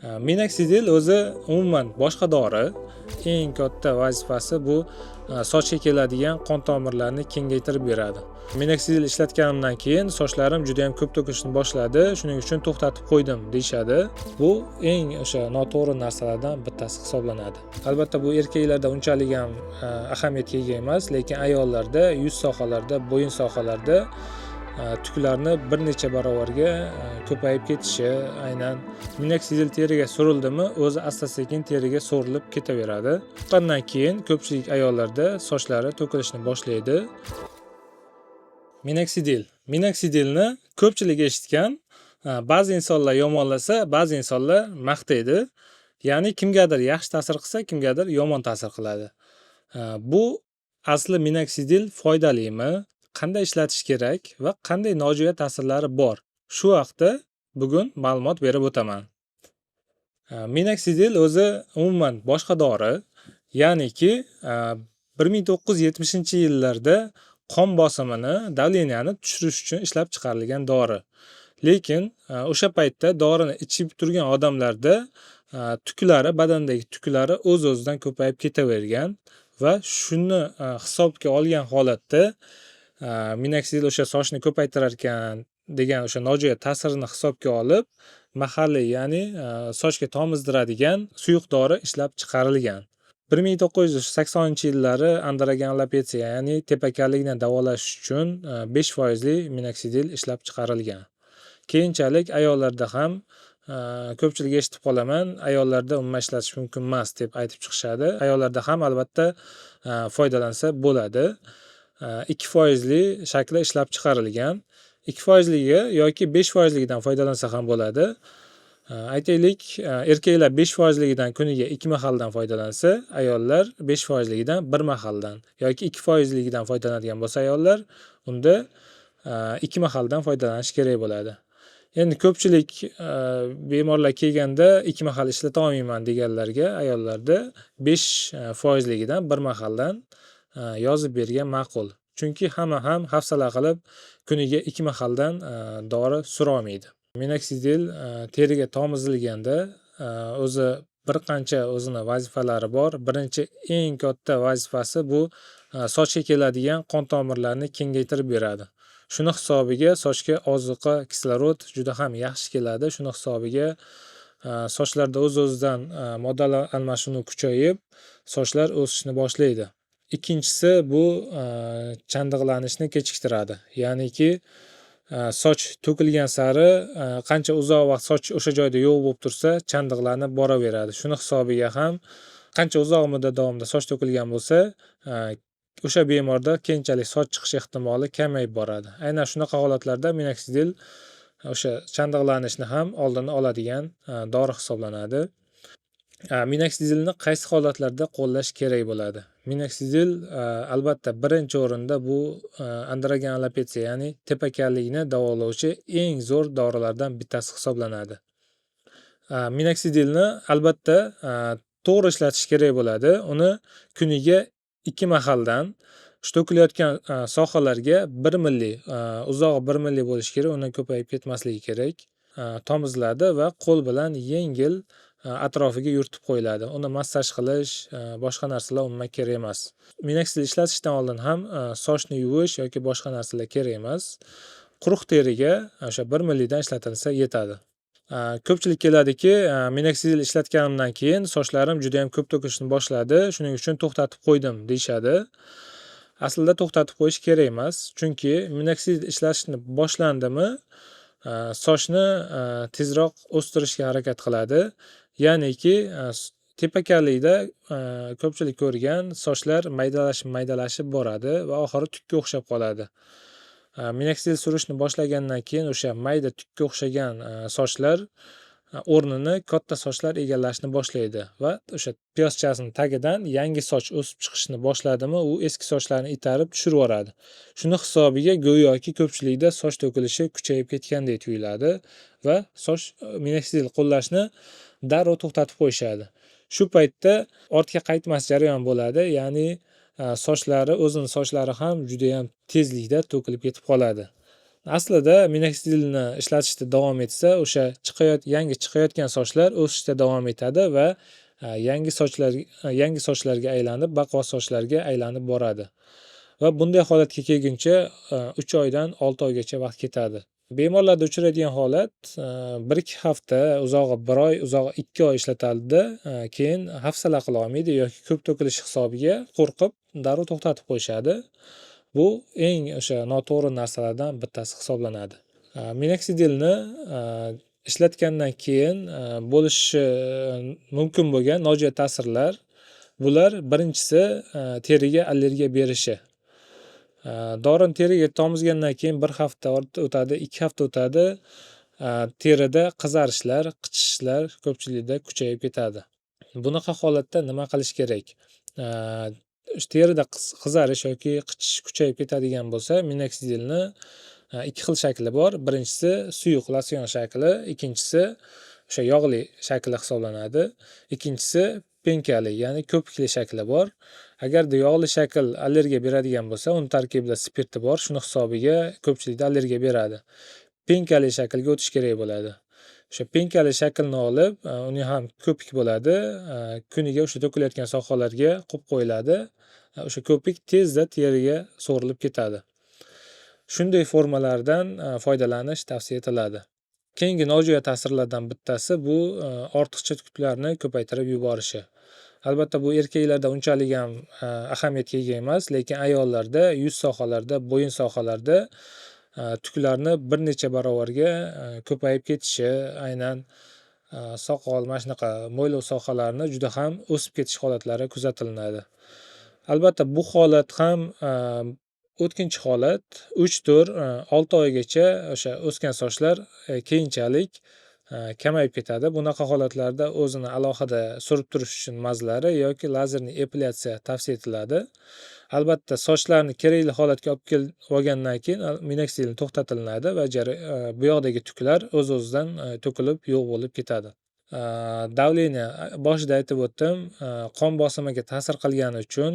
Minoksidil o'zi umuman boshqa dori. Eng katta vazifasi bu sochga keladigan qon tomirlarni kengaytirib beradi. Minoksidil ishlatganimdan keyin sochlarim juda ham ko'p to'kilishni boshladi, shuning uchun to'xtatib qo'ydim, deyishadi. Bu eng o'sha noto'g'ri narsalardan bittasi hisoblanadi. Albatta, bu erkaklarda unchalik ham ahamiyatga ega emas, lekin ayollarda yuz sohalarida, bo'yin sohalarida tuklarni bir necha barobarga ko'payib ketishi. Aynan minoksidil teriga surildimi, o'zi asta sekin teriga so'rilib ketaveradi. Undan keyin ko'pchilik ayollarda sochlari to'kilishni boshlaydi. Minoksidil. Minoksidilni ko'pchilik eshitgan, ba'zi insonlar yomonlasa, ba'zi insonlar maqtaydi. Ya'ni kimgadir yaxshi ta'sir qilsa, kimgadir yomon ta'sir qiladi. Bu asli minoksidil foydalimi? Qanday ishlatish kerak va qanday nojo'ya ta'sirlari bor? Shu haqda bugun ma'lumot berib o'taman. Minoksidil o'zi umuman boshqa dori, ya'niki 1970-yillarda qon bosimini, давления ni tushirish uchun ishlab chiqarilgan dori. Lekin o'sha paytda dorini ichib turgan odamlarda tuklari, badandagi tuklari o'z-o'zidan ko'payib ketavergan va shuni hisobga olgan holatda minoksidil o'sha sochni ko'paytirar ekan degan o'sha nojo'ya ta'sirini hisobga olib, mahalliy, ya'ni sochga tomizdiradigan suyuq dori ishlab chiqarilgan. 1980-yillari androgen alopetsiya, ya'ni tepakallikni davolash uchun 5 foizli minoksidil ishlab chiqarilgan. Keyinchalik ayollarda ham, ko'pchilik eshitib qolaman, ayollarda umuman ishlatish mumkin emas, deb aytib chiqishadi. Ayollarda ham albatta foydalansa bo'ladi. 2 foizli shakli ishlab chiqarilgan. 2 foizligi yoki 5 foizligidan foydalansa ham bo'ladi. Aytaylik, erkaklar 5 foizligidan kuniga 2 mahaldan foydalansa, ayollar 5 foizligidan 1 mahaldan yoki 2 foizligidan foydalanadigan bo'lsa ayollar, unda 2 mahaldan foydalanish kerak bo'ladi. Endi ko'pchilik bemorlar kelganda 2 mahal ishlata olmayman deganlarga ayollarda 5 foizligidan 1 mahaldan yozib bergan ma'qul. Chunki hamma ham hafsala qilib kuniga 2 mahaldan dori surolmaydi. Minoksidil teriga tomizilganda o'zi bir qancha o'zini vazifalari bor. Birinchi, eng katta vazifasi bu sochga keladigan qon tomirlarni kengaytirib beradi. Shuni hisobiga sochga ozuqa, kislorod juda ham yaxshi keladi. Shuni hisobiga sochlarda o'z-o'zidan moddalar almashinuvi kuchayib, sochlar o'sishni boshlaydi. Ikkinchisi, bu chandiqlanishni kechiktiradi. Ya'niki soch to'kilgan sari, qancha uzoq vaqt soch o'sha joyda yo'q bo'lib tursa, chandiqlanib boraveradi. Shuni hisobiga ham qancha uzoq muddat davomida soch to'kilgan bo'lsa, o'sha bemorda keyinchalik soch chiqish ehtimoli kamayib boradi. Aynan shunaqa holatlarda minoksidil o'sha chandiqlanishni ham oldini oladigan dori hisoblanadi. Minoksidilni qaysi holatlarda qo'llash kerak bo'ladi? Minoksidil albatta birinchi o'rinda bu androgen alopetsiya, ya'ni tepakallikni davolovchi eng zo'r dorilardan bittasi hisoblanadi. Minoksidilni albatta to'g'ri ishlatish kerak bo'ladi. Uni kuniga 2 mahaldan shu to'kilayotgan sohalarga 1 milli, uzog'i 1 milli bo'lishi kerak, undan ko'payib ketmasligi kerak. Tomiziladi va qo'l bilan yengil atrofiga yuritib qo'yiladi. Uni massaj qilish, boshqa narsalar umuman kerak emas. Minoksidil ishlatishdan oldin ham sochni yuvish yoki boshqa narsalar kerak emas. Quruq teriga o'sha 1 millidan ishlatilsa yetadi. Ko'pchilik keladiki, minoksidil ishlatganimdan keyin sochlarim juda ham ko'p to'kilishni boshladi, shuning uchun to'xtatib qo'ydim, deyishadi. Aslida to'xtatib qo'yish kerak emas, chunki minoksidil ishlatishni boshlandimi, sochni tezroq o'stirishga harakat qiladi. Ya'niki tepakallikda ko'pchilik ko'rgan, sochlar maydalashib, maydalashib boradi va oxiri tukka o'xshab qoladi. Minoksidil surishni boshlagandan keyin o'sha mayda tukka o'xshagan sochlar o'rnini katta sochlar egallashni boshlaydi va o'sha piyozchasini tagidan yangi soch o'sib chiqishni boshladimi, u eski sochlarni itarib tushirib yuboradi. Shuni hisobiga go'yoki ko'pchilikda soch to'kilishi kuchayib ketgandek tuyuladi va soch minoksidil qo'llashni darrov to'xtatib qo'yishadi. Shu paytda ortga qaytmas jarayon bo'ladi, ya'ni sochlari, o'zini sochlari ham judayam tezlikda to'kilib ketib qoladi. Aslida minoksidilni ishlatishda davom etsa, o'sha yangi chiqayotgan sochlar o'sishda davom etadi va yangi sochlarga aylanib, baquvvat sochlarga aylanib boradi. Va bunday holatga kelguncha 3 oydan 6 oygacha vaqt ketadi. Bemorlarda uchraydigan holat 1-2 hafta, uzog'i 1 oy, uzog'i 2 oy ishlatiladi, keyin hafsala qila olmaydi yoki ko'p to'kilishi hisobiga qo'rqib darrov to'xtatib qo'yishadi. Bu eng o'sha noto'g'ri narsalardan bittasi hisoblanadi. Minoksidilni ishlatgandan keyin bo'lishi mumkin bo'lgan nojo'ya ta'sirlar, bular birinchisi teriga allergiya berishi. Dorini teriga tomizgandan keyin 1 hafta o'tadi, 2 hafta o'tadi, terida qizarishlar, qichishishlar ko'pchilikda kuchayib ketadi. Bunaqa holatda nima qilish kerak? Terida qizarish yoki qichishish kuchayib ketadigan bo'lsa, minoksidilni 2 xil shakli bor. Birinchisi suyuq losyon shakli, ikkinchisi o'sha yog'li shakli hisoblanadi. Ikkinchisi penkali, ya'ni ko'pikli shakli bor. Agarda yog'li shakl allergiya beradigan bo'lsa, uni tarkibida spirti bor, shuni hisobiga ko'pchilikda allergiya beradi. Penkali shaklga o'tish kerak bo'ladi. O'sha penkali shaklni olib, uni ham ko'pik bo'ladi, kuniga o'sha to'kilayotgan sohalarga qo'yib qo'yiladi. O'sha ko'pik tezda teriga so'rilib ketadi. Shunday formalardan foydalanish tavsiya etiladi. Keyingi nojo'ya ta'sirlardan bittasi bu ortiqcha tuklarni ko'paytirib yuborishi. Albatta bu erkaklarda unchalik ham ahamiyatga ega emas, lekin ayollarda yuz sohalarida, bo'yin sohalarida tuklarni bir necha barobarga ko'payib ketishi, aynan soqol, mana shunaqa mo'ylov sohalarini juda ham o'sib ketish holatlari kuzatilinadi. Albatta bu holat ham o'tkinchi holat, 3-4, 6 oygacha o'sha o'sgan sochlar keyinchalik kamayib ketadi. Bunaqa holatlarda o'zini alohida surib turish uchun mazlari yoki lazerli epilyatsiya tavsiya etiladi. Albatta sochlarni kerakli holatga olib kelib olgandan keyin minoksidil to'xtatilinadi va bu yoqdagi tuklar o'z-o'zidan to'kilib yo'q bo'lib ketadi. Давление, boshida aytib o'tdim, qon bosimiga ta'sir qilgani uchun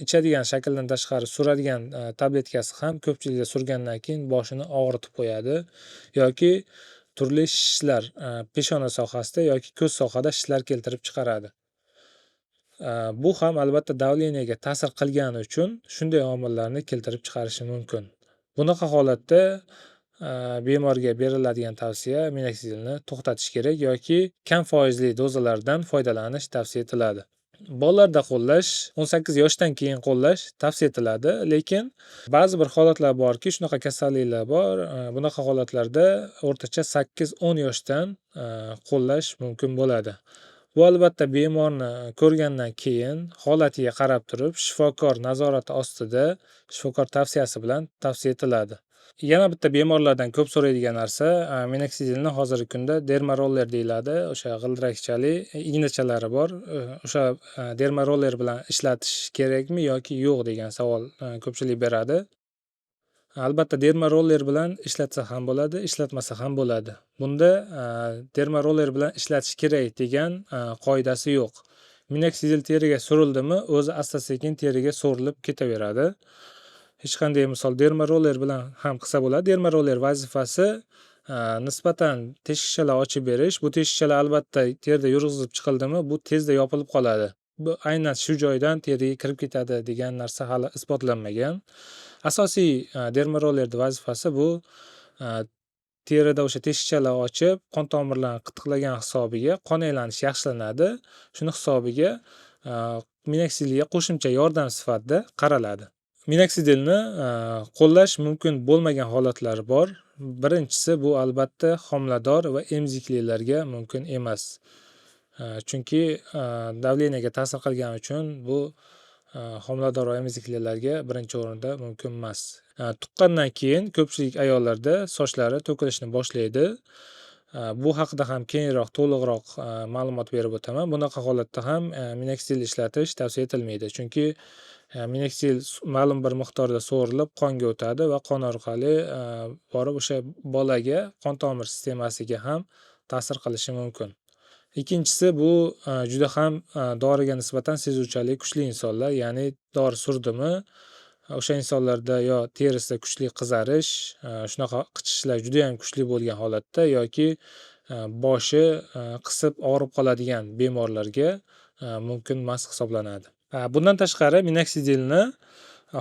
ichadigan shakldan tashqari suradigan tabletkasi ham ko'pchilikda surgandan keyin boshini og'ritib qo'yadi yoki turli shishlar, peshona sohasida yoki ko'z sohada shishlar keltirib chiqaradi. Bu ham albatta давление ga ta'sir qilgani uchun shunday omillarni keltirib chiqarishi mumkin. Bunaqa holatda bemorga beriladigan tavsiya minoksidilni to'xtatish kerak yoki kam foizli dozalardan foydalanish tavsiya etiladi. Bolalarda qo'llash 18 yoshdan keyin qo'llash tavsiya etiladi, lekin ba'zi bir holatlar borki, shunaqa kasalliklar bor, bunaqa holatlarda o'rtacha 8-10 yoshdan qo'llash mumkin bo'ladi. Bu albatta bemorni ko'rgandan keyin holatiga qarab turib, shifokor nazorati ostida, shifokor tavsiyasi bilan tavsiya etiladi. Yana bitta bemorlardan ko'p so'raydigan narsa, minoksidilni hozirgi kunda dermaroller deyiladi, o'sha g'ildirakchali ignachalari bor. O'sha dermaroller bilan ishlatish kerakmi yoki yo'q degan savol ko'pchilik beradi. Albatta dermaroller bilan ishlatsa ham bo'ladi, ishlatmasa ham bo'ladi. Bunda dermaroller bilan ishlatish kerak degan qoidasi yo'q. Minoksidil teriga surildimi, o'zi asta-sekin teriga so'rilib ketaveradi. Hech qanday misol dermaroller bilan ham qilsa bo'ladi. Dermaroller vazifasi nisbatan teshikchalar ochib berish. Bu teshikchalar albatta terida yurg'izib chiqildimi, bu tezda yopilib qoladi. Bu aynan shu joydan teriga kirib ketadi degan narsa hali isbotlanmagan. Asosiy dermarollerning vazifasi bu terida o'sha teshikchalar ochib, qon tomirlarini qitiqlagan hisobiga qon aylanishi yaxshilanadi. Shuni hisobiga minoksidilga qo'shimcha yordam sifatida qaraladi. Minoksidilni qo'llash mumkin bo'lmagan holatlar bor. Birinchisi bu albatta homilador va emiziklilarga mumkin emas. Chunki давление ga ta'sir qilgani uchun bu homilador va emiziklilarga birinchi o'rinda mumkin emas. Tuqqandan keyin ko'pchilik ayollarda sochlari to'kilishni boshlaydi. Bu haqida ham keyinroq to'liqroq ma'lumot berib o'taman. Bunaqa holatda ham minoksidil ishlatish tavsiya etilmaydi. Chunki minoksidil ma'lum bir miqdorda so'rilib qonga o'tadi va qon orqali borib o'sha bolaga qon tomir sistemasiga ham ta'sir qilishi mumkin. Ikkinchisi bu juda ham doriga nisbatan sezuvchanligi kuchli insonlar, ya'ni dori surdimi, O'sha insonlarda yo terisida kuchli qizarish, shunaqa qichishishlar judayam kuchli bo'lgan holatda yoki boshi qisib og'rib qoladigan bemorlarga mumkin emas hisoblanadi. Bundan tashqari minoksidilni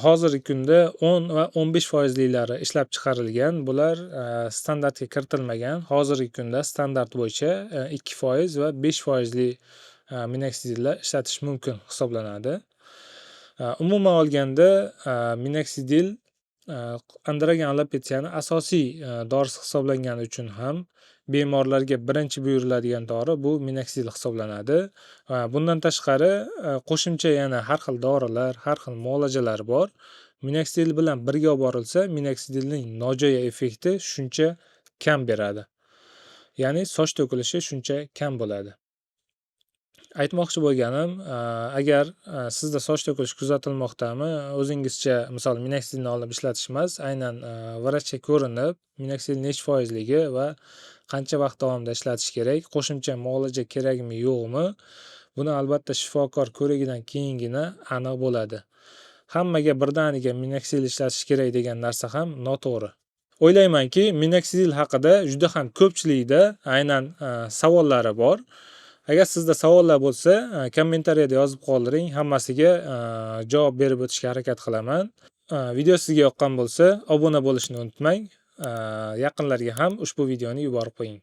hozirgi kunda 10 va 15 foizlilari ishlab chiqarilgan. Bular standartga kiritilmagan. Hozirgi kunda standart bo'yicha 2% va 5 foizli minoksidillar ishlatish mumkin hisoblanadi. Umuman olganda, minoksidil androgen alopetsiyani asosiy dorisi hisoblangani uchun ham bemorlarga birinchi buyuriladigan dori bu minoksidil hisoblanadi. Va bundan tashqari qo'shimcha yana har xil dorilar, har xil muolajalar bor. Minoksidil bilan birga olib borilsa, minoksidilning nojo'ya effekti shuncha kam beradi. Ya'ni soch to'kilishi shuncha kam bo'ladi. Aytmoqchi bo'lganim, agar sizda soch to'kilish kuzatilmoqdami, o'zingizcha misol minoksidilni olib ishlatish emas, aynan vrachga ko'rinib, minoksidil nechi foizligi va qancha vaqt davomida ishlatish kerak, qo'shimcha muolaja kerakmi, yo'qmi, buni albatta shifokor ko'rigidan keyingina aniq bo'ladi. Hammaga birdaniga minoksidil ishlatish kerak degan narsa ham noto'g'ri. O'ylaymanki, minoksidil haqida juda ham ko'pchilikda aynan savollari bor. Agar sizda savollar bo'lsa, kommentariyada yozib qoldiring, hammasiga javob berib o'tishga harakat qilaman. Video sizga yoqqan bo'lsa, obuna bo'lishni unutmang. Yaqinlarga ham ushbu videoni yuborib qo'ying.